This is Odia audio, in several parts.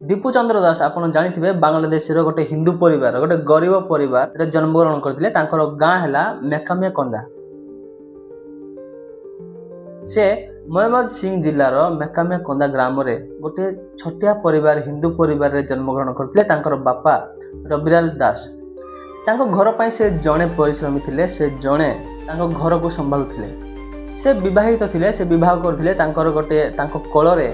ଦୀପୁ ଚନ୍ଦ୍ର ଦାସ, ଆପଣ ଜାଣିଥିବେ, ବାଂଲାଦେଶର ଗୋଟେ ହିନ୍ଦୁ ପରିବାର, ଗୋଟେ ଗରିବ ପରିବାରରେ ଜନ୍ମଗ୍ରହଣ କରିଥିଲେ। ତାଙ୍କର ଗାଁ ହେଲା ମେକାମିଆକନ୍ଦା। ସେ ମୟମନ ସିଂ ଜିଲ୍ଲାର ମେକାମିଆକନ୍ଦା ଗ୍ରାମରେ ଗୋଟେ ଛୋଟିଆ ପରିବାର, ହିନ୍ଦୁ ପରିବାରରେ ଜନ୍ମଗ୍ରହଣ କରିଥିଲେ। ତାଙ୍କର ବାପା ରବିଲାଲ ଦାସ ତାଙ୍କ ଘର ପାଇଁ ସେ ଜଣେ ପରିଶ୍ରମୀ ଥିଲେ। ସେ ଜଣେ ତାଙ୍କ ଘରକୁ ସମ୍ଭାଳୁଥିଲେ। ସେ ବିବାହିତ ଥିଲେ, ସେ ବିବାହ କରିଥିଲେ। ତାଙ୍କର ଗୋଟେ ତାଙ୍କ କୋଳରେ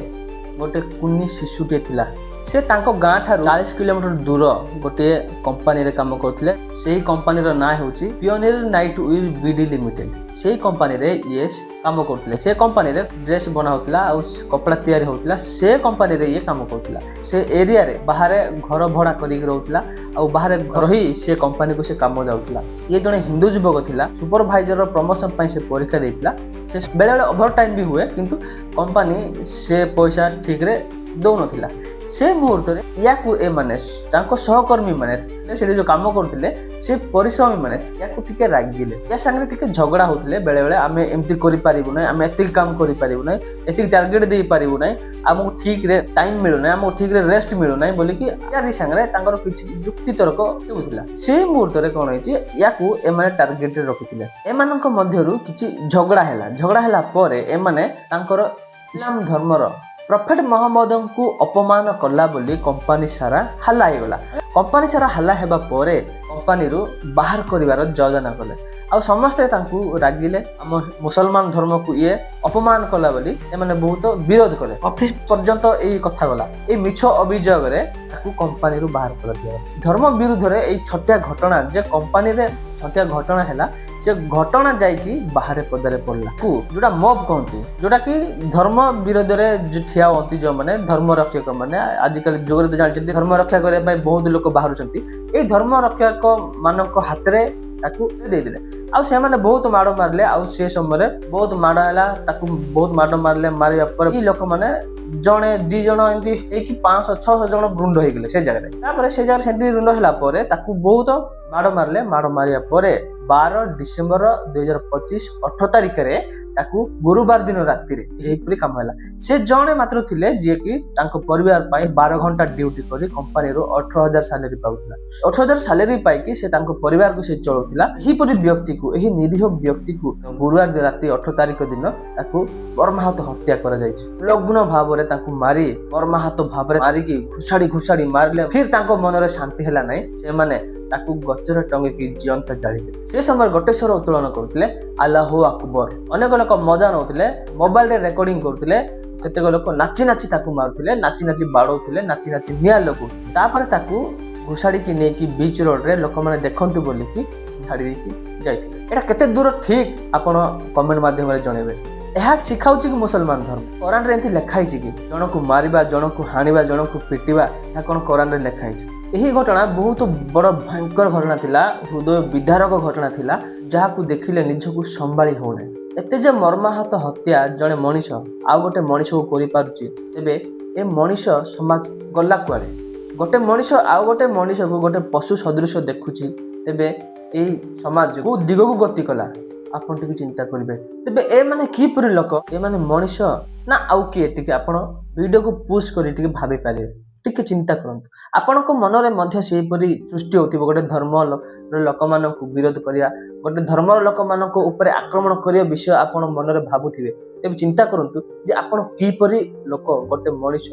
ଗୋଟେ କୁନି ଶିଶୁଟିଏ ଥିଲା। ସେ ତାଙ୍କ ଗାଁ ଠାରୁ 40 କିଲୋମିଟର ଦୂର ଗୋଟିଏ କମ୍ପାନୀରେ କାମ କରୁଥିଲେ। ସେହି କମ୍ପାନୀର ନାଁ ହେଉଛି ପିଓନିୟର ନାଇଟ୍ will BD limited. ସେଇ କମ୍ପାନୀରେ ଇଏ କାମ କରୁଥିଲେ। ସେ କମ୍ପାନୀରେ ଡ୍ରେସ୍ ବନା ହେଉଥିଲା ଆଉ କପଡ଼ା ତିଆରି ହେଉଥିଲା। ସେ କମ୍ପାନୀରେ ଇଏ କାମ କରୁଥିଲା। ସେ ଏରିଆରେ ବାହାରେ ଘର ଭଡ଼ା କରିକି ରହୁଥିଲା ଆଉ ବାହାରେ ରହି ସେ କମ୍ପାନୀକୁ ସେ କାମ ଯାଉଥିଲା। ଇଏ ଜଣେ ହିନ୍ଦୁ ଯୁବକ ଥିଲା। ସୁପରଭାଇଜର ପ୍ରମୋସନ ପାଇଁ ସେ ପରୀକ୍ଷା ଦେଇଥିଲା। ସେ ବେଳେବେଳେ ଓଭର ଟାଇମ୍ ବି ହୁଏ, କିନ୍ତୁ କମ୍ପାନୀ ସେ ପଇସା ଠିକରେ ଦଉନଥିଲା। ସେ ମୁହୂର୍ତ୍ତରେ ୟାକୁ ଏମାନେ, ତାଙ୍କ ସହକର୍ମୀ ମାନେ, ସେଠି ଯୋଉ କାମ କରୁଥିଲେ, ସେ ପରିଶ୍ରମୀ ମାନେ ୟାକୁ ଟିକେ ରାଗିଲେ। ୟା ସାଙ୍ଗରେ ଟିକେ ଝଗଡ଼ା ହଉଥିଲେ ବେଳେବେଳେ। ଆମେ ଏମିତି କରିପାରିବୁ ନାହିଁ, ଆମେ ଏତିକି କାମ କରିପାରିବୁ ନାହିଁ, ଏତିକି ଟାର୍ଗେଟ ଦେଇପାରିବୁ ନାହିଁ, ଆମକୁ ଠିକରେ ଟାଇମ୍ ମିଳୁନାହିଁ, ଆମକୁ ଠିକରେ ରେଷ୍ଟ ମିଳୁନାହିଁ ବୋଲିକି ୟାରି ସାଙ୍ଗରେ ତାଙ୍କର କିଛି ଯୁକ୍ତିତର୍କ ହେଉଥିଲା। ସେଇ ମୁହୂର୍ତ୍ତରେ କ'ଣ ହେଇଛି, ୟାକୁ ଏମାନେ ଟାର୍ଗେଟରେ ରଖିଥିଲେ। ଏମାନଙ୍କ ମଧ୍ୟରୁ କିଛି ଝଗଡ଼ା ହେଲା। ଝଗଡ଼ା ହେଲା ପରେ ଏମାନେ ତାଙ୍କର ଇସଲାମ ଧର୍ମର ପ୍ରଫେଟ ମହମ୍ମଦଙ୍କୁ ଅପମାନ କଲା ବୋଲି କମ୍ପାନୀ ସାରା ହାଲ୍ଲା ହେଇଗଲା। କମ୍ପାନୀ ସାରା ହାଲ୍ଲା ହେବା ପରେ କମ୍ପାନୀରୁ ବାହାର କରିବାର ଯୋଜନା କଲେ ଆଉ ସମସ୍ତେ ତାଙ୍କୁ ରାଗିଲେ। ଆମ ମୁସଲମାନ ଧର୍ମକୁ ଇଏ ଅପମାନ କଲା ବୋଲି ଏମାନେ ବହୁତ ବିରୋଧ କଲେ। ଅଫିସ ପର୍ଯ୍ୟନ୍ତ ଏଇ କଥା ଗଲା। ଏଇ ମିଛ ଅଭିଯୋଗରେ ତାକୁ କମ୍ପାନୀରୁ ବାହାର କରିଦିଆଗଲା। ଧର୍ମ ବିରୁଦ୍ଧରେ ଏଇ ଛୋଟିଆ ଘଟଣା ଯେ କମ୍ପାନୀରେ ଛୋଟିଆ ଘଟଣା ହେଲା, ସେ ଘଟଣା ଯାଇକି ବାହାରେ ପଦାରେ ପଡ଼ିଲା। କୁ ଯୋଉଟା ମବ୍ କହନ୍ତି, ଯୋଉଟା କି ଧର୍ମ ବିରୋଧରେ ଯୋଉ ଠିଆ ହୁଅନ୍ତି, ଯୋଉମାନେ ଧର୍ମ ରକ୍ଷକ ମାନେ, ଆଜିକାଲି ଯୁଗରେ ତ ଜାଣିଛନ୍ତି, ଧର୍ମ ରକ୍ଷା କରିବା ପାଇଁ ବହୁତ ଲୋକ ବାହାରୁଛନ୍ତି। ଏଇ ଧର୍ମ ରକ୍ଷକ ମାନଙ୍କ ହାତରେ ତାକୁ ଦେଇଦେଲେ ଆଉ ସେମାନେ ବହୁତ ମାଡ଼ ମାରିଲେ। ଆଉ ସେ ସମୟରେ ବହୁତ ମାଡ଼ ହେଲା, ତାକୁ ବହୁତ ମାଡ଼ ମାରିଲେ। ମାରିବା ପରେ ଏଇ ଲୋକମାନେ ଜଣେ ଦି ଜଣ ଏମିତି ହେଇକି 500 600 ଜଣ ରୁଣ୍ଡ ହେଇଗଲେ ସେ ଜାଗାରେ। ତାପରେ ସେ ଜାଗାରେ ସେମିତି ରୁଣ୍ଡ ହେଲା ପରେ ତାକୁ ବହୁତ ମାଡ଼ ମାରିଲେ। ମାଡ଼ ମାରିବା ପରେ 12 ଡିସେମ୍ବର 2025 18 ତାରିଖରେ ତାକୁ ଗୁରୁବାର ଦିନ ରାତିରେ ଏହିପରି କାମ ହେଲା। ସେ ଜଣେ ମାତ୍ର ଥିଲେ, ଯିଏକି ତାଙ୍କ ପରିବାର ପାଇଁ 12 ଘଣ୍ଟା ଡ୍ୟୁଟି କରି କମ୍ପାନୀରୁ 18,000 ସାଲେରୀ ପାଉଥିଲା। 18,000 ସାଲେରୀ ପାଇକି ସେ ତାଙ୍କ ପରିବାରକୁ ସେ ଚଳଉଥିଲା। ଏହିପରି ବ୍ୟକ୍ତିକୁ, ଏହି ନିରୀହ ବ୍ୟକ୍ତିକୁ ଗୁରୁବାର ଦିନ ରାତି 18 ତାରିଖ ଦିନ ତାକୁ ମର୍ମାହତ ହତ୍ୟା କରାଯାଇଛି। ନଗ୍ନ ଭାବରେ ତାଙ୍କୁ ମାରି, ମର୍ମାହତ ଭାବରେ ମାରିକି ଘୋଷାଡ଼ି ଘୋଷାଡ଼ି ମାରିଲେ। ଫିର ତାଙ୍କ ମନରେ ଶାନ୍ତି ହେଲା ନାହିଁ। ସେମାନେ ତାକୁ ଗଛରେ ଟଙ୍ଗିକି ଜିଅନ୍ତା ଜାଳିଦେଲେ। ସେ ସମୟରେ ଗୋଟେ ସ୍ୱର ଉତ୍ତୋଳନ କରୁଥିଲେ, ଆଲ୍ଲାହୁ ଆକବର। ଅନେକ ଲୋକ ମଜା ନେଉଥିଲେ, ମୋବାଇଲରେ ରେକର୍ଡିଂ କରୁଥିଲେ। କେତେକ ଲୋକ ନାଚି ନାଚି ତାକୁ ମାରୁଥିଲେ, ନାଚି ନାଚି ବାଡ଼ଉଥିଲେ, ନାଚି ନାଚି ନିଆଁ ଲଗାଉଥିଲେ। ତାପରେ ତାକୁ ଘୋଷାଡ଼ିକି ନେଇକି ବିଚ୍ ରୋଡରେ ଲୋକମାନେ ଦେଖନ୍ତୁ ବୋଲିକି ଛାଡ଼ି ଦେଇକି ଯାଇଥିଲେ। ଏଇଟା କେତେ ଦୂର ଠିକ, ଆପଣ କମେଣ୍ଟ ମାଧ୍ୟମରେ ଜଣେଇବେ। ଏହା ଶିଖାଉଛି କି ମୁସଲମାନ ଧର୍ମ? କୋରାନରେ ଏମିତି ଲେଖା ହେଇଛି କି ଜଣକୁ ମାରିବା, ଜଣକୁ ହାଣିବା, ଜଣକୁ ପିଟିବା, ଏହା କ'ଣ କୋରାନରେ ଲେଖା ହେଇଛି? ଏହି ଘଟଣା ବହୁତ ବଡ଼ ଭୟଙ୍କର ଘଟଣା ଥିଲା, ହୃଦୟ ବିଦାରକ ଘଟଣା ଥିଲା, ଯାହାକୁ ଦେଖିଲେ ନିଜକୁ ସମ୍ଭାଳି ହେଉନାହିଁ। ଏତେ ଯେ ମର୍ମାହତ ହତ୍ୟା ଜଣେ ମଣିଷ ଆଉ ଗୋଟେ ମଣିଷକୁ କରିପାରୁଛି, ତେବେ ଏ ମଣିଷ ସମାଜ ଗଲା କୁଆଡ଼େ? ଗୋଟେ ମଣିଷ ଆଉ ଗୋଟେ ମଣିଷକୁ ଗୋଟେ ପଶୁ ସଦୃଶ ଦେଖୁଛି, ତେବେ ଏଇ ସମାଜ କୋଉ ଦିଗକୁ ଗତି କଲା, ଆପଣ ଟିକେ ଚିନ୍ତା କରିବେ। ତେବେ ଏମାନେ କିପରି ଲୋକ? ଏମାନେ ମଣିଷ ନା ଆଉ କିଏ? ଟିକେ ଆପଣ ଭିଡ଼ିଓକୁ ପଜ୍ କରି ଟିକେ ଭାବି ପାରିବେ। ଟିକେ ଚିନ୍ତା କରନ୍ତୁ। ଆପଣଙ୍କ ମନରେ ମଧ୍ୟ ସେହିପରି ସୃଷ୍ଟି ହେଉଥିବ। ଗୋଟେ ଧର୍ମର ଲୋକମାନଙ୍କୁ ବିରୋଧ କରିବା, ଗୋଟେ ଧର୍ମର ଲୋକମାନଙ୍କ ଉପରେ ଆକ୍ରମଣ କରିବା ବିଷୟ ଆପଣ ମନରେ ଭାବୁଥିବେ। ତେବେ ଚିନ୍ତା କରନ୍ତୁ ଯେ ଆପଣ କିପରି ଲୋକ। ଗୋଟେ ମଣିଷ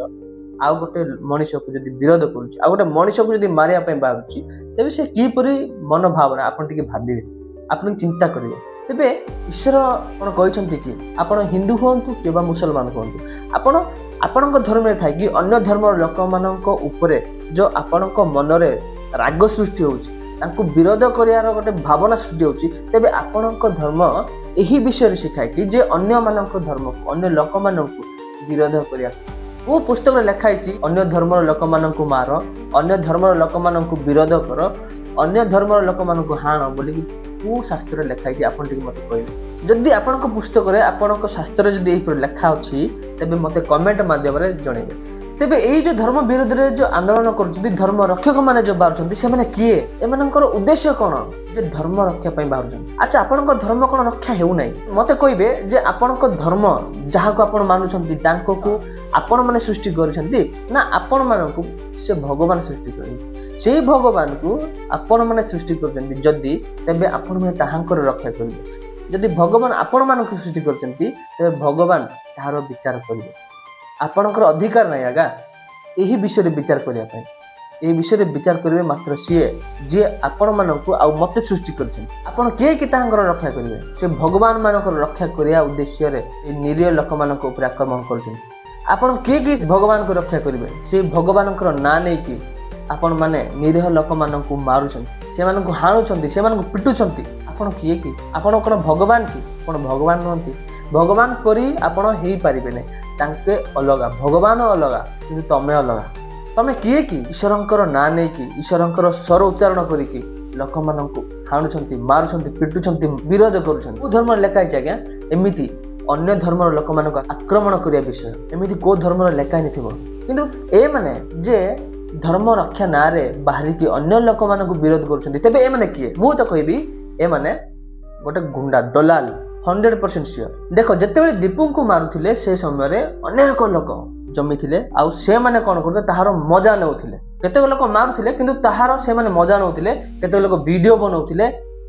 ଆଉ ଗୋଟେ ମଣିଷକୁ ଯଦି ବିରୋଧ କରୁଛି, ଆଉ ଗୋଟେ ମଣିଷକୁ ଯଦି ମାରିବା ପାଇଁ ଭାବୁଛି, ତେବେ ସେ କିପରି ମନୋଭାବନା, ଆପଣ ଟିକେ ଭାବିବେ, ଆପଣ ଚିନ୍ତା କରିବେ। ତେବେ ଈଶ୍ୱର କ'ଣ କହିଛନ୍ତି କି ଆପଣ ହିନ୍ଦୁ ହୁଅନ୍ତୁ କିମ୍ବା ମୁସଲମାନ ହୁଅନ୍ତୁ, ଆପଣ ଆପଣଙ୍କ ଧର୍ମରେ ଥାଇକି ଅନ୍ୟ ଧର୍ମର ଲୋକମାନଙ୍କ ଉପରେ ଯେଉଁ ଆପଣଙ୍କ ମନରେ ରାଗ ସୃଷ୍ଟି ହେଉଛି, ତାଙ୍କୁ ବିରୋଧ କରିବାର ଗୋଟେ ଭାବନା ସୃଷ୍ଟି ହେଉଛି, ତେବେ ଆପଣଙ୍କ ଧର୍ମ ଏହି ବିଷୟରେ ଶିଖାଏ କି ଯେ ଅନ୍ୟମାନଙ୍କ ଧର୍ମକୁ, ଅନ୍ୟ ଲୋକମାନଙ୍କୁ ବିରୋଧ କରିବା? କୋଉ ପୁସ୍ତକରେ ଲେଖା ହେଇଛି ଅନ୍ୟ ଧର୍ମର ଲୋକମାନଙ୍କୁ ମାର, ଅନ୍ୟ ଧର୍ମର ଲୋକମାନଙ୍କୁ ବିରୋଧ କର, ଅନ୍ୟ ଧର୍ମର ଲୋକମାନଙ୍କୁ ହାଣ ବୋଲିକି କୋଉ ଶାସ୍ତ୍ରରେ ଲେଖା ହେଇଛି, ଆପଣ ଟିକେ ମୋତେ କହିବେ। ଯଦି ଆପଣଙ୍କ ପୁସ୍ତକରେ, ଆପଣଙ୍କ ଶାସ୍ତ୍ରରେ ଯଦି ଏହିପରି ଲେଖା ଅଛି, ତେବେ ମୋତେ କମେଣ୍ଟ ମାଧ୍ୟମରେ ଜଣେଇବେ। ତେବେ ଏଇ ଯୋଉ ଧର୍ମ ବିରୋଧରେ ଯୋଉ ଆନ୍ଦୋଳନ କରୁଛନ୍ତି, ଧର୍ମ ରକ୍ଷକ ମାନେ ଯୋଉ ବାହାରୁଛନ୍ତି, ସେମାନେ କିଏ? ଏମାନଙ୍କର ଉଦ୍ଦେଶ୍ୟ କଣ ଯେ ଧର୍ମ ରକ୍ଷା ପାଇଁ ବାହାରୁଛନ୍ତି? ଆଚ୍ଛା, ଆପଣଙ୍କ ଧର୍ମ କଣ ରକ୍ଷା ହେଉନାହିଁ? ମତେ କହିବେ ଯେ ଆପଣଙ୍କ ଧର୍ମ ଯାହାକୁ ଆପଣ ମାନୁଛନ୍ତି, ତାଙ୍କକୁ ଆପଣମାନେ ସୃଷ୍ଟି କରିଛନ୍ତି ନା ଆପଣମାନଙ୍କୁ ସେ ଭଗବାନ ସୃଷ୍ଟି କରିଛନ୍ତି? ସେଇ ଭଗବାନକୁ ଆପଣମାନେ ସୃଷ୍ଟି କରୁଛନ୍ତି ଯଦି, ତେବେ ଆପଣମାନେ ତାହାଙ୍କର ରକ୍ଷା କରିବେ। ଯଦି ଭଗବାନ ଆପଣମାନଙ୍କୁ ସୃଷ୍ଟି କରିଛନ୍ତି, ତେବେ ଭଗବାନ ତାହାର ବିଚାର କରିବେ। ଆପଣଙ୍କର ଅଧିକାର ନାହିଁ ଆଜ୍ଞା ଏହି ବିଷୟରେ ବିଚାର କରିବା ପାଇଁ। ଏହି ବିଷୟରେ ବିଚାର କରିବେ ମାତ୍ର ସିଏ, ଯିଏ ଆପଣମାନଙ୍କୁ ଆଉ ମୋତେ ସୃଷ୍ଟି କରିଛନ୍ତି। ଆପଣ କିଏ କି ତାହାଙ୍କର ରକ୍ଷା କରିବେ? ସେ ଭଗବାନ ମାନଙ୍କର ରକ୍ଷା କରିବା ଉଦ୍ଦେଶ୍ୟରେ ଏ ନିରୀହ ଲୋକମାନଙ୍କ ଉପରେ ଆକ୍ରମଣ କରୁଛନ୍ତି। ଆପଣ କିଏ କି ଭଗବାନଙ୍କୁ ରକ୍ଷା କରିବେ? ସେ ଭଗବାନଙ୍କର ନାଁ ନେଇକି ଆପଣମାନେ ନିରୀହ ଲୋକମାନଙ୍କୁ ମାରୁଛନ୍ତି, ସେମାନଙ୍କୁ ହାଣୁଛନ୍ତି, ସେମାନଙ୍କୁ ପିଟୁଛନ୍ତି। ଆପଣ କିଏ କି? ଆପଣ କ'ଣ ଭଗବାନ କି? ଆପଣ ଭଗବାନ ନୁହନ୍ତି। ଭଗବାନ ପରି ଆପଣ ହେଇପାରିବେ ନାହିଁ। ତାଙ୍କେ ଅଲଗା, ଭଗବାନ ଅଲଗା, କିନ୍ତୁ ତମେ ଅଲଗା। ତମେ କିଏ କି ଈଶ୍ୱରଙ୍କର ନାଁ ନେଇକି, ଈଶ୍ୱରଙ୍କର ସ୍ୱର ଉଚ୍ଚାରଣ କରିକି ଲୋକମାନଙ୍କୁ ହାଣୁଛନ୍ତି, ମାରୁଛନ୍ତି, ପିଟୁଛନ୍ତି, ବିରୋଧ କରୁଛନ୍ତି? କୋଉ ଧର୍ମରେ ଲେଖା ହେଇଛି ଆଜ୍ଞା ଏମିତି ଅନ୍ୟ ଧର୍ମର ଲୋକମାନଙ୍କୁ ଆକ୍ରମଣ କରିବା ବିଷୟ? ଏମିତି କୋଉ ଧର୍ମରେ ଲେଖା ହେଇନଥିବ। କିନ୍ତୁ ଏମାନେ ଯେ ଧର୍ମ ରକ୍ଷା ନାଁରେ ବାହାରିକି ଅନ୍ୟ ଲୋକମାନଙ୍କୁ ବିରୋଧ କରୁଛନ୍ତି, ତେବେ ଏମାନେ କିଏ? ମୁଁ ତ କହିବି ଏମାନେ ଗୋଟେ ଗୁଣ୍ଡା ଦଲାଲ, 100% ସିଓର। ଦେଖ, ଯେତେବେଳେ ଦୀପୁଙ୍କୁ ମାରୁଥିଲେ, ସେ ସମୟରେ ଅନେକ ଲୋକ ଜମିଥିଲେ ଆଉ ସେମାନେ କ'ଣ କରୁଥିଲେ? ତାହାର ମଜା ନେଉଥିଲେ। କେତେକ ଲୋକ ମାରୁଥିଲେ, କିନ୍ତୁ ତାହାର ସେମାନେ ମଜା ନେଉଥିଲେ। କେତେକ ଲୋକ ଭିଡ଼ିଓ ବନାଉଥିଲେ,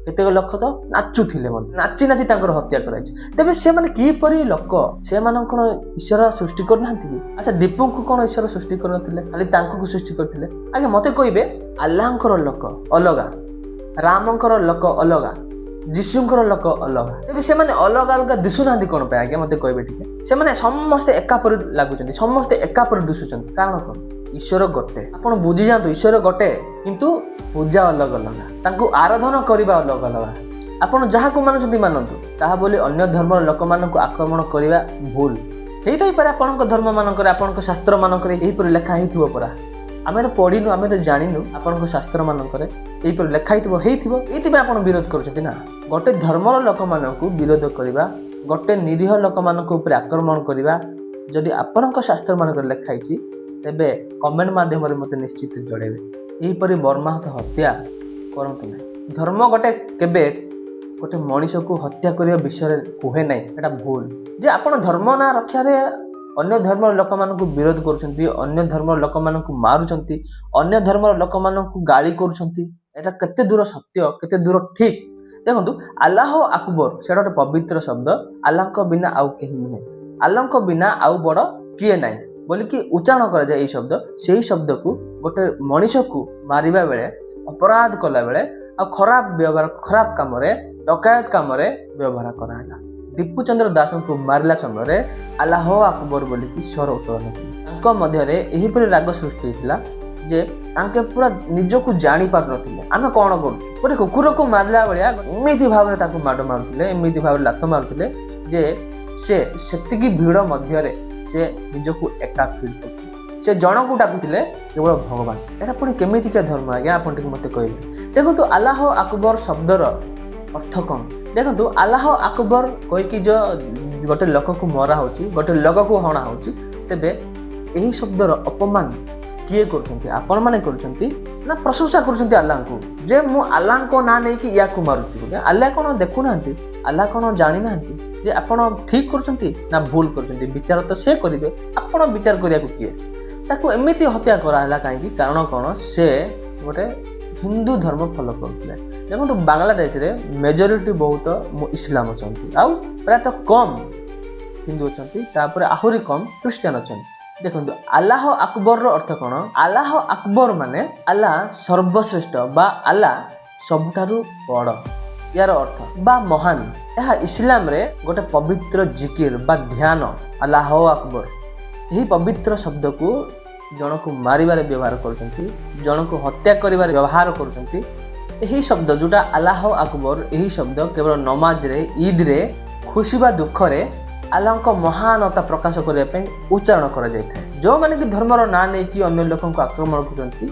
କେତେକ ଲୋକ ତ ନାଚୁଥିଲେ ମଧ୍ୟ। ନାଚି ନାଚି ତାଙ୍କର ହତ୍ୟା କରାଯାଇଛି। ତେବେ ସେମାନେ କିପରି ଲୋକ? ସେମାନଙ୍କୁ କ'ଣ ଈଶ୍ୱର ସୃଷ୍ଟି କରିନାହାନ୍ତି କି? ଆଚ୍ଛା, ଦୀପୁଙ୍କୁ କ'ଣ ଈଶ୍ୱର ସୃଷ୍ଟି କରିନଥିଲେ? ଖାଲି ତାଙ୍କୁ ସୃଷ୍ଟି କରିଥିଲେ? ଆଜ୍ଞା ମତେ କହିବେ, ଆଲ୍ଲାହଙ୍କର ଲୋକ ଅଲଗା, ରାମଙ୍କର ଲୋକ ଅଲଗା, ଯୀଶୁଙ୍କର ଲୋକ ଅଲଗା, ତେବେ ସେମାନେ ଅଲଗା ଅଲଗା ଦିଶୁନାହାନ୍ତି କ'ଣ ପାଇଁ? ଆଜ୍ଞା ମତେ କହିବେ ଟିକେ। ସେମାନେ ସମସ୍ତେ ଏକା ପରି ଲାଗୁଛନ୍ତି, ସମସ୍ତେ ଏକା ପରି ଦିଶୁଛନ୍ତି, କାରଣ କ'ଣ? ଈଶ୍ୱର ଗୋଟେ। ଆପଣ ବୁଝିଯାଆନ୍ତୁ, ଈଶ୍ୱର ଗୋଟେ, କିନ୍ତୁ ପୂଜା ଅଲଗା ଅଲଗା, ତାଙ୍କୁ ଆରାଧନା କରିବା ଅଲଗା ଅଲଗା। ଆପଣ ଯାହାକୁ ମାନୁଛନ୍ତି ମାନନ୍ତୁ, ତାହା ବୋଲି ଅନ୍ୟ ଧର୍ମର ଲୋକମାନଙ୍କୁ ଆକ୍ରମଣ କରିବା ଭୁଲ ହେଇଥାଇପାରେ। ଆପଣଙ୍କ ଧର୍ମ ମାନଙ୍କରେ, ଆପଣଙ୍କ ଶାସ୍ତ୍ର ମାନଙ୍କରେ ଏହିପରି ଲେଖା ହେଇଥିବ ପରା। ଆମେ ତ ପଢିନୁ, ଆମେ ତ ଜାଣିନୁ। ଆପଣଙ୍କ ଶାସ୍ତ୍ର ମାନଙ୍କରେ ଏହିପରି ଲେଖା ହେଇଥିବ, ଏଇଥିପାଇଁ ଆପଣ ବିରୋଧ କରୁଛନ୍ତି ନା? ଗୋଟେ ଧର୍ମର ଲୋକମାନଙ୍କୁ ବିରୋଧ କରିବା, ଗୋଟେ ନିରୀହ ଲୋକମାନଙ୍କ ଉପରେ ଆକ୍ରମଣ କରିବା, ଯଦି ଆପଣଙ୍କ ଶାସ୍ତ୍ର ମାନଙ୍କରେ ଲେଖା ହେଇଛି, ତେବେ କମେଣ୍ଟ ମାଧ୍ୟମରେ ମୋତେ ନିଶ୍ଚିତ ଜଣାଇବେ। ଏହିପରି ମର୍ମାହତ ହତ୍ୟା କରନ୍ତୁ ନାହିଁ। ଧର୍ମ ଗୋଟେ କେବେ ଗୋଟେ ମଣିଷକୁ ହତ୍ୟା କରିବା ବିଷୟରେ କୁହେ ନାହିଁ। ଏଇଟା ଭୁଲ ଯେ ଆପଣ ଧର୍ମ ନାଁ ରକ୍ଷାରେ ଅନ୍ୟ ଧର୍ମର ଲୋକମାନଙ୍କୁ ବିରୋଧ କରୁଛନ୍ତି, ଅନ୍ୟ ଧର୍ମର ଲୋକମାନଙ୍କୁ ମାରୁଛନ୍ତି, ଅନ୍ୟ ଧର୍ମର ଲୋକମାନଙ୍କୁ ଗାଳି କରୁଛନ୍ତି। ଏଇଟା କେତେ ଦୂର ସତ୍ୟ, କେତେ ଦୂର ଠିକ? ଦେଖନ୍ତୁ, ଆଲ୍ଲାହ ଆକବର, ସେଇଟା ଗୋଟେ ପବିତ୍ର ଶବ୍ଦ। ଆଲ୍ଲାହଙ୍କ ବିନା ଆଉ କେହି ନୁହେଁ, ଆଲ୍ଲାହଙ୍କ ବିନା ଆଉ ବଡ଼ କିଏ ନାହିଁ ବୋଲିକି ଉଚ୍ଚାରଣ କରାଯାଏ ଏଇ ଶବ୍ଦ। ସେଇ ଶବ୍ଦକୁ ଗୋଟେ ମଣିଷକୁ ମାରିବା ବେଳେ, ଅପରାଧ କଲା ବେଳେ ଆଉ ଖରାପ ବ୍ୟବହାର, ଖରାପ କାମରେ, ଡକାୟତ କାମରେ ବ୍ୟବହାର କରାହେଲା। ଦୀପୁଚନ୍ଦ୍ର ଦାସଙ୍କୁ ମାରିଲା ସମୟରେ ଆଲ୍ଲାହ ଆକବର ବୋଲିକି ସ୍ୱର ଉତ୍ତୋଳନ କଲେ। ତାଙ୍କ ମଧ୍ୟରେ ଏହିପରି ରାଗ ସୃଷ୍ଟି ହେଇଥିଲା ଯେ ତାଙ୍କେ ପୁରା ନିଜକୁ ଜାଣି ପାରୁନଥିଲେ, ଆମେ କ'ଣ କରୁଛୁ। ଗୋଟେ କୁକୁରକୁ ମାରିଲା ଭଳିଆ ଏମିତି ଭାବରେ ତାକୁ ମାଡ଼ ମାରୁଥିଲେ, ଏମିତି ଭାବରେ ଲାତ ମାରୁଥିଲେ ଯେ ସେ ସେତିକି ଭିଡ଼ ମଧ୍ୟରେ ସେ ନିଜକୁ ଏକା ଫିଲ୍ କରୁଥିଲେ। ସେ ଜଣକୁ ଡାକୁଥିଲେ କେବଳ ଭଗବାନ। ଏଇଟା ପୁଣି କେମିତିକା ଧର୍ମ ଆଜ୍ଞା, ଆପଣ ଟିକେ ମୋତେ କହିବେ? ଦେଖନ୍ତୁ, ଆଲ୍ଲାହ ଆକବର ଶବ୍ଦର ଅର୍ଥ କ'ଣ? ଦେଖନ୍ତୁ, ଆଲ୍ଲାହ ଆକବର କହିକି ଯୋଉ ଗୋଟେ ଲୋକକୁ ମରା ହେଉଛି, ଗୋଟେ ଲୋକକୁ ହଣା ହେଉଛି, ତେବେ ଏହି ଶବ୍ଦର ଅପମାନ କିଏ କରୁଛନ୍ତି? ଆପଣମାନେ କରୁଛନ୍ତି ନା ପ୍ରଶଂସା କରୁଛନ୍ତି ଆଲ୍ଲାହଙ୍କୁ ଯେ ମୁଁ ଆଲ୍ଲାହଙ୍କ ନାଁ ନେଇକି ୟାକୁ ମାରୁଛି ବୋଲି? ଆଲ୍ଲାହ କ'ଣ ଦେଖୁନାହାନ୍ତି? ଆଲ୍ଲାହ କ'ଣ ଜାଣିନାହାନ୍ତି ଯେ ଆପଣ ଠିକ କରୁଛନ୍ତି ନା ଭୁଲ କରୁଛନ୍ତି? ବିଚାର ତ ସେ କରିବେ, ଆପଣ ବିଚାର କରିବାକୁ କିଏ? ତାକୁ ଏମିତି ହତ୍ୟା କରାହେଲା କାହିଁକି? କାରଣ କ'ଣ? ସେ ଗୋଟେ ହିନ୍ଦୁ ଧର୍ମ ଫଲୋ କରୁଥିଲେ। ଦେଖନ୍ତୁ, ବାଂଲାଦେଶରେ ମେଜରିଟି ବହୁତ ଇସଲାମ ଅଛନ୍ତି ଆଉ ପ୍ରାୟତଃ କମ୍ ହିନ୍ଦୁ ଅଛନ୍ତି, ତାପରେ ଆହୁରି କମ୍ ଖ୍ରୀଷ୍ଟିଆନ ଅଛନ୍ତି। ଦେଖନ୍ତୁ, ଆଲ୍ଲାହ ଆକବରର ଅର୍ଥ କ'ଣ? ଆଲ୍ଲାହ ଆକବର ମାନେ ଆଲ୍ଲାହ ସର୍ବଶ୍ରେଷ୍ଠ ବା ଆଲ୍ଲାହ ସବୁଠାରୁ ବଡ଼ ୟାର ଅର୍ଥ, ବା ମହାନ। ଏହା ଇସଲାମରେ ଗୋଟେ ପବିତ୍ର ଜିକିର ବା ଧ୍ୟାନ। ଆଲ୍ଲାହ ଆକବର, ଏହି ପବିତ୍ର ଶବ୍ଦକୁ ଜଣକୁ ମାରିବାରେ ବ୍ୟବହାର କରୁଛନ୍ତି, ଜଣକୁ ହତ୍ୟା କରିବାରେ ବ୍ୟବହାର କରୁଛନ୍ତି। ଏହି ଶବ୍ଦ ଯୋଉଟା ଆଲ୍ଲାହ ଆକବର, ଏହି ଶବ୍ଦ କେବଳ ନମାଜରେ, ଇଦରେ, ଖୁସି ବା ଦୁଃଖରେ ଆଲ୍ଲାହଙ୍କ ମହାନତା ପ୍ରକାଶ କରିବା ପାଇଁ ଉଚ୍ଚାରଣ କରାଯାଇଥାଏ। ଯେଉଁମାନେ କି ଧର୍ମର ନାଁ ନେଇକି ଅନ୍ୟ ଲୋକଙ୍କୁ ଆକ୍ରମଣ କରୁଛନ୍ତି,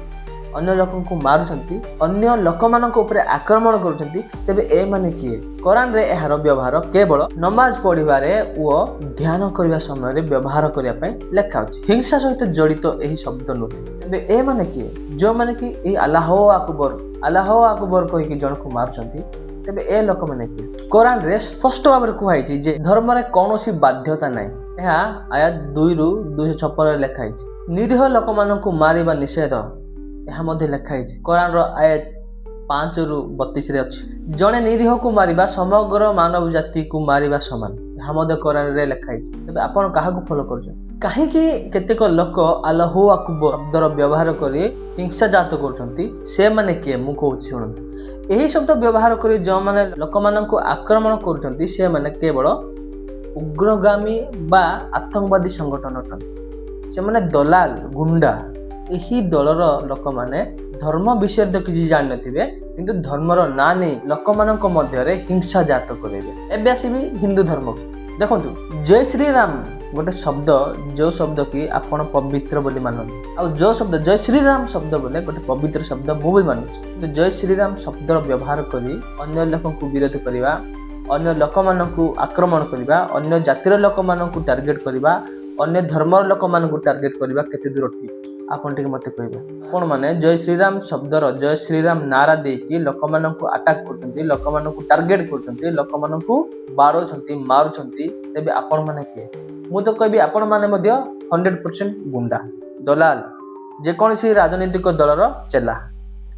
ଅନ୍ୟ ଲୋକଙ୍କୁ ମାରୁଛନ୍ତି, ଅନ୍ୟ ଲୋକମାନଙ୍କ ଉପରେ ଆକ୍ରମଣ କରୁଛନ୍ତି, ତେବେ ଏମାନେ କିଏ? କୋରାନରେ ଏହାର ବ୍ୟବହାର କେବଳ ନମାଜ ପଢ଼ିବାରେ ଓ ଧ୍ୟାନ କରିବା ସମୟରେ ବ୍ୟବହାର କରିବା ପାଇଁ ଲେଖା ଅଛି। ହିଂସା ସହିତ ଜଡ଼ିତ ଏହି ଶବ୍ଦ ନୁହେଁ। ତେବେ ଏମାନେ କିଏ, ଯେଉଁମାନେ କି ଏହି ଆଲ୍ଲାହ ଆକବର, ଆଲ୍ଲାହ ଆକବର କହିକି ଜଣକୁ ମାରୁଛନ୍ତି? ତେବେ ଏ ଲୋକମାନେ କିଏ? କୋରାନରେ ସ୍ପଷ୍ଟ ଭାବରେ କୁହାଯାଇଛି ଯେ ଧର୍ମରେ କୌଣସି ବାଧ୍ୟତା ନାହିଁ। ଏହା ଆୟାତ 2ରୁ 256ରେ ଲେଖା ହେଇଛି। ନିରୀହ ଲୋକମାନଙ୍କୁ ମାରିବା ନିଷେଧ, ଏହା ମଧ୍ୟ ଲେଖା ହେଇଛି। କୋରାନର ଆୟାତ 5ରୁ 32ରେ ଅଛି। ଜଣେ ନିରୀହକୁ ମାରିବା ସମଗ୍ର ମାନବ ଜାତିକୁ ମାରିବା ସମାନ, ଏହା ମଧ୍ୟ କୋରାନରେ ଲେଖା ହେଇଛି। ତେବେ ଆପଣ କାହାକୁ ଫଲୋ କରୁଛନ୍ତି? କାହିଁକି କେତେକ ଲୋକ ଆଲ୍ଲାହୁ ଆକବର ଶବ୍ଦର ବ୍ୟବହାର କରି ହିଂସା ଜାତ କରୁଛନ୍ତି? ସେମାନେ କିଏ, ମୁଁ କହୁଛି ଶୁଣନ୍ତୁ। ଏହି ଶବ୍ଦ ବ୍ୟବହାର କରି ଯେଉଁମାନେ ଲୋକମାନଙ୍କୁ ଆକ୍ରମଣ କରୁଛନ୍ତି, ସେମାନେ କେବଳ ଉଗ୍ରଗାମୀ ବା ଆତଙ୍କବାଦୀ ସଂଗଠନ ଅଟନ୍ତି। ସେମାନେ ଦଲାଲ, ଗୁଣ୍ଡା। ଏହି ଦଳର ଲୋକମାନେ ଧର୍ମ ବିଷୟରେ ତ କିଛି ଜାଣିନଥିବେ, କିନ୍ତୁ ଧର୍ମର ନାଁ ନେଇ ଲୋକମାନଙ୍କ ମଧ୍ୟରେ ହିଂସା ଜାତ କରିବେ। ଏବେ ଆସିବି ହିନ୍ଦୁ ଧର୍ମକୁ। ଦେଖନ୍ତୁ, ଜୟ ଶ୍ରୀରାମ ଗୋଟେ ଶବ୍ଦ, ଯେଉଁ ଶବ୍ଦ କି ଆପଣ ପବିତ୍ର ବୋଲି ମାନନ୍ତି। ଆଉ ଯେଉଁ ଶବ୍ଦ ଜୟ ଶ୍ରୀରାମ ଶବ୍ଦ ବୋଲେ ଗୋଟେ ପବିତ୍ର ଶବ୍ଦ, ମୁଁ ବି ମାନୁଛି। କିନ୍ତୁ ଜୟ ଶ୍ରୀରାମ ଶବ୍ଦର ବ୍ୟବହାର କରି ଅନ୍ୟ ଲୋକଙ୍କୁ ବିରୋଧ କରିବା, ଅନ୍ୟ ଲୋକମାନଙ୍କୁ ଆକ୍ରମଣ କରିବା, ଅନ୍ୟ ଜାତିର ଲୋକମାନଙ୍କୁ ଟାର୍ଗେଟ କରିବା, ଅନ୍ୟ ଧର୍ମର ଲୋକମାନଙ୍କୁ ଟାର୍ଗେଟ କରିବା କେତେ ଦୂର ଠିକ୍, ଆପଣ ଟିକେ ମୋତେ କହିବେ? ଆପଣମାନେ ଜୟ ଶ୍ରୀରାମ ଶବ୍ଦର, ଜୟ ଶ୍ରୀରାମ ନାରା ଦେଇକି ଲୋକମାନଙ୍କୁ ଆଟାକ୍ କରୁଛନ୍ତି, ଲୋକମାନଙ୍କୁ ଟାର୍ଗେଟ କରୁଛନ୍ତି, ଲୋକମାନଙ୍କୁ ବାଡ଼ଉଛନ୍ତି, ମାରୁଛନ୍ତି, ତେବେ ଆପଣମାନେ କିଏ? ମୁଁ ତ କହିବି ଆପଣମାନେ ମଧ୍ୟ 100% ଗୁଣ୍ଡା, ଦଲାଲ, ଯେକୌଣସି ରାଜନୈତିକ ଦଳର ଚେଲା।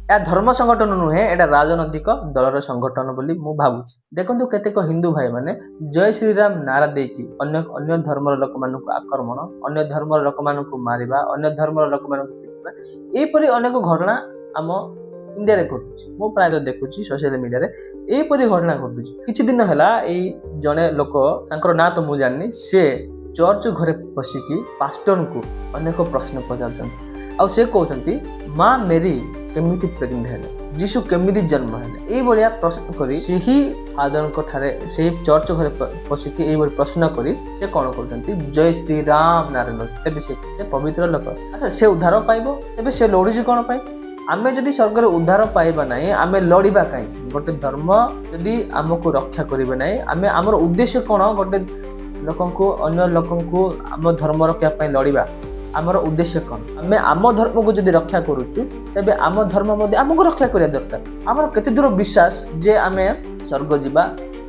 ଏହା ଧର୍ମ ସଂଗଠନ ନୁହେଁ, ଏଇଟା ରାଜନୈତିକ ଦଳର ସଂଗଠନ ବୋଲି ମୁଁ ଭାବୁଛି। ଦେଖନ୍ତୁ, କେତେକ ହିନ୍ଦୁ ଭାଇମାନେ ଜୟ ଶ୍ରୀରାମ ନାରା ଦେଇକି ଅନ୍ୟ ଅନ୍ୟ ଧର୍ମର ଲୋକମାନଙ୍କୁ ଆକ୍ରମଣ, ଅନ୍ୟ ଧର୍ମର ଲୋକମାନଙ୍କୁ ମାରିବା, ଅନ୍ୟ ଧର୍ମର ଲୋକମାନଙ୍କୁ ପିଟିବା, ଏହିପରି ଅନେକ ଘଟଣା ଆମ ଇଣ୍ଡିଆରେ ଘଟୁଛି। ମୁଁ ପ୍ରାୟତଃ ଦେଖୁଛି ସୋସିଆଲ ମିଡ଼ିଆରେ ଏହିପରି ଘଟଣା ଘଟୁଛି। କିଛି ଦିନ ହେଲା ଏଇ ଜଣେ ଲୋକ, ତାଙ୍କର ନାଁ ତ ମୁଁ ଜାଣିନି, ସେ ଚର୍ଚ୍ଚ ଘରେ ପଶିକି ପାଷ୍ଟରଙ୍କୁ ଅନେକ ପ୍ରଶ୍ନ ପଚାରୁଛନ୍ତି। ଆଉ ସେ କହୁଛନ୍ତି, ମା ମେରି କେମିତି ପ୍ରେଗନେଣ୍ଟ ହେଲେ, ଯୀଶୁ କେମିତି ଜନ୍ମ ହେଲେ, ଏଇଭଳିଆ ପ୍ରଶ୍ନ କରି ସେହି ଫାଦରଙ୍କ ଠାରେ, ସେହି ଚର୍ଚ୍ଚ ଘରେ ପଶିକି ଏଇଭଳି ପ୍ରଶ୍ନ କରି ସେ କ'ଣ କରୁଛନ୍ତି? ଜୟ ଶ୍ରୀରାମ ନାରା ନେଉଛନ୍ତି। ତେବେ ସେ ପବିତ୍ର ଲୋକ? ଆଚ୍ଛା, ସେ ଉଦ୍ଧାର ପାଇବ? ତେବେ ସେ ଲଢୁଛି କ'ଣ ପାଇଁ? ଆମେ ଯଦି ସ୍ୱର୍ଗରେ ଉଦ୍ଧାର ପାଇବା ନାହିଁ, ଆମେ ଲଢ଼ିବା କାହିଁକି? ଗୋଟେ ଧର୍ମ ଯଦି ଆମକୁ ରକ୍ଷା କରିବେ ନାହିଁ, ଆମେ ଆମର ଉଦ୍ଦେଶ୍ୟ କ'ଣ? ଗୋଟେ ଲୋକଙ୍କୁ, ଅନ୍ୟ ଲୋକଙ୍କୁ ଆମ ଧର୍ମ ରଖିବା ପାଇଁ ଲଢ଼ିବା, ଆମର ଉଦ୍ଦେଶ୍ୟ କ'ଣ? ଆମେ ଆମ ଧର୍ମକୁ ଯଦି ରକ୍ଷା କରୁଛୁ, ତେବେ ଆମ ଧର୍ମ ମଧ୍ୟ ଆମକୁ ରକ୍ଷା କରିବା ଦରକାର। ଆମର କେତେ ଦୂର ବିଶ୍ୱାସ ଯେ ଆମେ ସ୍ୱର୍ଗ ଯିବା,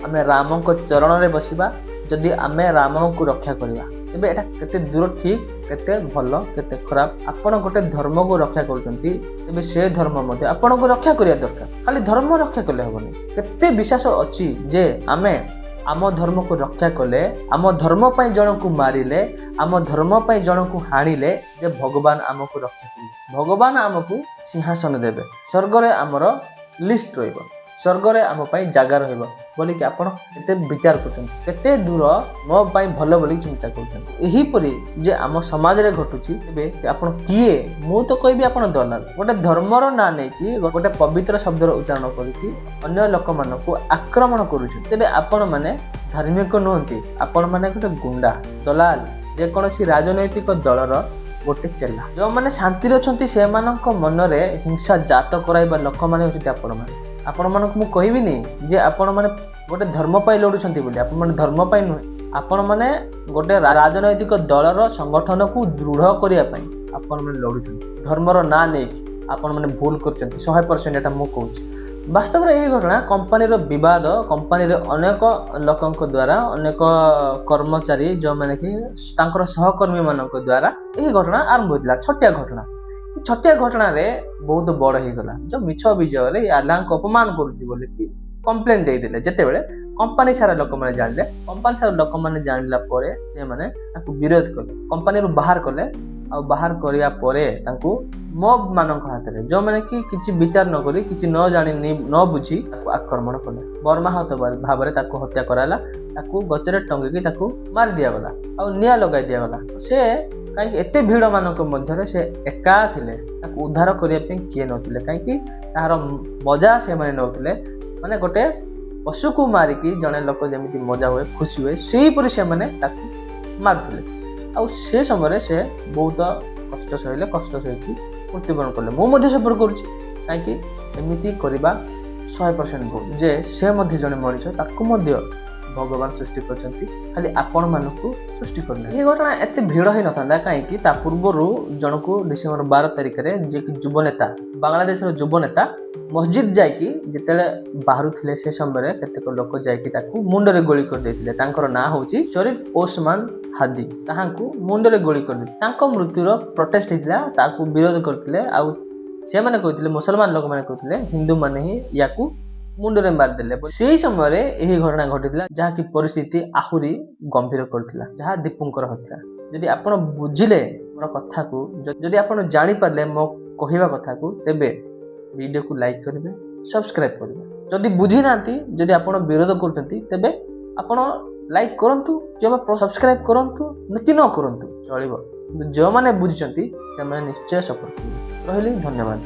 ଆମେ ରାମଙ୍କ ଚରଣରେ ବସିବା, ଯଦି ଆମେ ରାମଙ୍କୁ ରକ୍ଷା କରିବା? ତେବେ ଏଇଟା କେତେ ଦୂର ଠିକ୍, କେତେ ଭଲ, କେତେ ଖରାପ? ଆପଣ ଗୋଟେ ଧର୍ମକୁ ରକ୍ଷା କରୁଛନ୍ତି, ତେବେ ସେ ଧର୍ମ ମଧ୍ୟ ଆପଣଙ୍କୁ ରକ୍ଷା କରିବା ଦରକାର। ଖାଲି ଧର୍ମ ରକ୍ଷା କଲେ ହେବନି। କେତେ ବିଶ୍ୱାସ ଅଛି ଯେ ଆମେ ଆମ ଧର୍ମକୁ ରକ୍ଷା କଲେ, ଆମ ଧର୍ମ ପାଇଁ ଜଣକୁ ମାରିଲେ, ଆମ ଧର୍ମ ପାଇଁ ଜଣକୁ ହାଣିଲେ ଯେ ଭଗବାନ ଆମକୁ ରକ୍ଷା କରିବେ, ଭଗବାନ ଆମକୁ ସିଂହାସନ ଦେବେ, ସ୍ୱର୍ଗରେ ଆମର ଲିଷ୍ଟ ରହିବ, ସ୍ୱର୍ଗରେ ଆମ ପାଇଁ ଜାଗା ରହିବ ବୋଲିକି ଆପଣ କେତେ ବିଚାର କରୁଛନ୍ତି? କେତେ ଦୂର ମୋ ପାଇଁ ଭଲ ବୋଲି ଚିନ୍ତା କରୁଛନ୍ତି? ଏହିପରି ଯେ ଆମ ସମାଜରେ ଘଟୁଛି, ତେବେ ଆପଣ କିଏ? ମୁଁ ତ କହିବି ଆପଣ ଦଲାଲ। ଗୋଟେ ଧର୍ମର ନାଁ ନେଇକି, ଗୋଟେ ପବିତ୍ର ଶବ୍ଦର ଉଚ୍ଚାରଣ କରିକି ଅନ୍ୟ ଲୋକମାନଙ୍କୁ ଆକ୍ରମଣ କରୁଛନ୍ତି, ତେବେ ଆପଣମାନେ ଧାର୍ମିକ ନୁହନ୍ତି। ଆପଣମାନେ ଗୋଟେ ଗୁଣ୍ଡା, ଦଲାଲ, ଯେକୌଣସି ରାଜନୈତିକ ଦଳର ଗୋଟେ ଚେଲା। ଯେଉଁମାନେ ଶାନ୍ତିରେ ଅଛନ୍ତି, ସେମାନଙ୍କ ମନରେ ହିଂସା ଜାତ କରାଇବା ଲୋକମାନେ ହେଉଛନ୍ତି ଆପଣମାନେ। ଆପଣମାନଙ୍କୁ ମୁଁ କହିବିନି ଯେ ଆପଣମାନେ ଗୋଟେ ଧର୍ମ ପାଇଁ ଲଢୁଛନ୍ତି ବୋଲି। ଆପଣମାନେ ଧର୍ମ ପାଇଁ ନୁହେଁ, ଆପଣମାନେ ଗୋଟେ ରାଜନୈତିକ ଦଳର ସଂଗଠନକୁ ଦୃଢ଼ କରିବା ପାଇଁ ଆପଣମାନେ ଲଢୁଛନ୍ତି ଧର୍ମର ନାଁ ନେଇକି। ଆପଣମାନେ ଭୁଲ କରୁଛନ୍ତି 100%, ଏଟା ମୁଁ କହୁଛି। ବାସ୍ତବରେ ଏହି ଘଟଣା କମ୍ପାନୀର ବିବାଦ। କମ୍ପାନୀରେ ଅନେକ ଲୋକଙ୍କ ଦ୍ୱାରା, ଅନେକ କର୍ମଚାରୀ ଯେଉଁମାନେ କି ତାଙ୍କର ସହକର୍ମୀମାନଙ୍କ ଦ୍ୱାରା ଏହି ଘଟଣା ଆରମ୍ଭ ହୋଇଥିଲା। ଛୋଟିଆ ଘଟଣା, এই ଛୋଟିଆ ଘଟଣାରେ ବହୁତ ବଡ଼ ହେଇଗଲା। ଯେଉଁ ମିଛ ଅଭିଯୋଗରେ ଏ ଆଲ୍ଲାହଙ୍କୁ ଅପମାନ କରୁଛି ବୋଲିକି କମ୍ପ୍ଲେନ୍ ଦେଇଦେଲେ। ଯେତେବେଳେ କମ୍ପାନୀ ସାରା ଲୋକମାନେ ଜାଣିଲେ, କମ୍ପାନୀ ସାରା ଲୋକମାନେ ଜାଣିଲା ପରେ ସେମାନେ ତାଙ୍କୁ ବିରୋଧ କଲେ, କମ୍ପାନୀରୁ ବାହାର କଲେ। ଆଉ ବାହାର କରିବା ପରେ ତାଙ୍କୁ ମବ୍ ମାନଙ୍କ ହାତରେ, ଯେଉଁମାନେ କି କିଛି ବିଚାର ନ କରି, କିଛି ନ ଜାଣି ନ ବୁଝି ତାକୁ ଆକ୍ରମଣ କଲେ। ମର୍ମାହତ ଭାବରେ ତାକୁ ହତ୍ୟା କରାଗଲା। ତାକୁ ଗଛରେ ଟଙ୍ଗିକି ତାକୁ ମାରି ଦିଆଗଲା ଆଉ ନିଆଁ ଲଗାଇ ଦିଆଗଲା। ସେ କାହିଁକି ଏତେ ଭିଡ଼ ମାନଙ୍କ ମଧ୍ୟରେ ସେ ଏକା ଥିଲେ, ତାକୁ ଉଦ୍ଧାର କରିବା ପାଇଁ କିଏ ନଥିଲେ। କାହିଁକି ତାହାର ମଜା ସେମାନେ ନେଉଥିଲେ। ମାନେ ଗୋଟେ ପଶୁକୁ ମାରିକି ଜଣେ ଲୋକ ଯେମିତି ମଜା ହୁଏ, ଖୁସି ହୁଏ, ସେହିପରି ସେମାନେ ତାକୁ ମାରୁଥିଲେ। ଆଉ ସେ ସମୟରେ ସେ ବହୁତ କଷ୍ଟ ସହିଲେ, କଷ୍ଟ ସହିକି ମୃତ୍ୟୁବରଣ କଲେ। ମୁଁ ମଧ୍ୟ ସପୋର୍ଟ କରୁଛି, କାହିଁକି ଏମିତି କରିବା 100% ଭୁଲ ଯେ ସେ ମଧ୍ୟ ଜଣେ ମଣିଷ, ତାକୁ ମଧ୍ୟ ଭଗବାନ ସୃଷ୍ଟି କରିଛନ୍ତି, ଖାଲି ଆପଣମାନଙ୍କୁ ସୃଷ୍ଟି କରିନାହାନ୍ତି। ଏହି ଘଟଣା ଏତେ ଭିଡ଼ ହେଇନଥାନ୍ତା, କାହିଁକି ତା ପୂର୍ବରୁ ଜଣକୁ ଡିସେମ୍ବର 12 ତାରିଖରେ, ଯିଏକି ଯୁବନେତା, ବାଂଲାଦେଶର ଯୁବନେତା, ମସଜିଦ ଯାଇକି ଯେତେବେଳେ ବାହାରୁଥିଲେ, ସେ ସମୟରେ କେତେକ ଲୋକ ଯାଇକି ତାକୁ ମୁଣ୍ଡରେ ଗୁଳି କରିଦେଇଥିଲେ। ତାଙ୍କର ନାଁ ହେଉଛି ଶରୀଫ ଓସମାନ ହାଦି। ତାହାଙ୍କୁ ମୁଣ୍ଡରେ ଗୁଳି କରିଦେଇଥିଲେ। ତାଙ୍କ ମୃତ୍ୟୁର ପ୍ରୋଟେଷ୍ଟ ହେଇଥିଲା, ତାକୁ ବିରୋଧ କରିଥିଲେ ଆଉ ସେମାନେ କହିଥିଲେ, ମୁସଲମାନ ଲୋକମାନେ କହୁଥିଲେ, ହିନ୍ଦୁମାନେ ହିଁ ୟାକୁ ମୁଣ୍ଡରେ ମାରିଦେଲେ। ସେଇ ସମୟରେ ଏହି ଘଟଣା ଘଟିଥିଲା, ଯାହାକି ପରିସ୍ଥିତି ଆହୁରି ଗମ୍ଭୀର କରିଥିଲା, ଯାହା ଦୀପୁଙ୍କର ହତ୍ୟା। ଯଦି ଆପଣ ବୁଝିଲେ ମୋର କଥାକୁ, ଯଦି ଆପଣ ଜାଣିପାରିଲେ ମୋ କହିବା କଥାକୁ, ତେବେ ଭିଡ଼ିଓକୁ ଲାଇକ୍ କରିବେ, ସବସ୍କ୍ରାଇବ୍ କରିବେ। ଯଦି ବୁଝିନାହାନ୍ତି, ଯଦି ଆପଣ ବିରୋଧ କରୁଛନ୍ତି, ତେବେ ଆପଣ ଲାଇକ୍ କରନ୍ତୁ କିମ୍ବା ସବସ୍କ୍ରାଇବ୍ କରନ୍ତୁ କି ନ କରନ୍ତୁ ଚଳିବ, କିନ୍ତୁ ଯେଉଁମାନେ ବୁଝିଛନ୍ତି ସେମାନେ ନିଶ୍ଚୟ ସପୋର୍ଟ କରିବେ। ରହିଲି, ଧନ୍ୟବାଦ।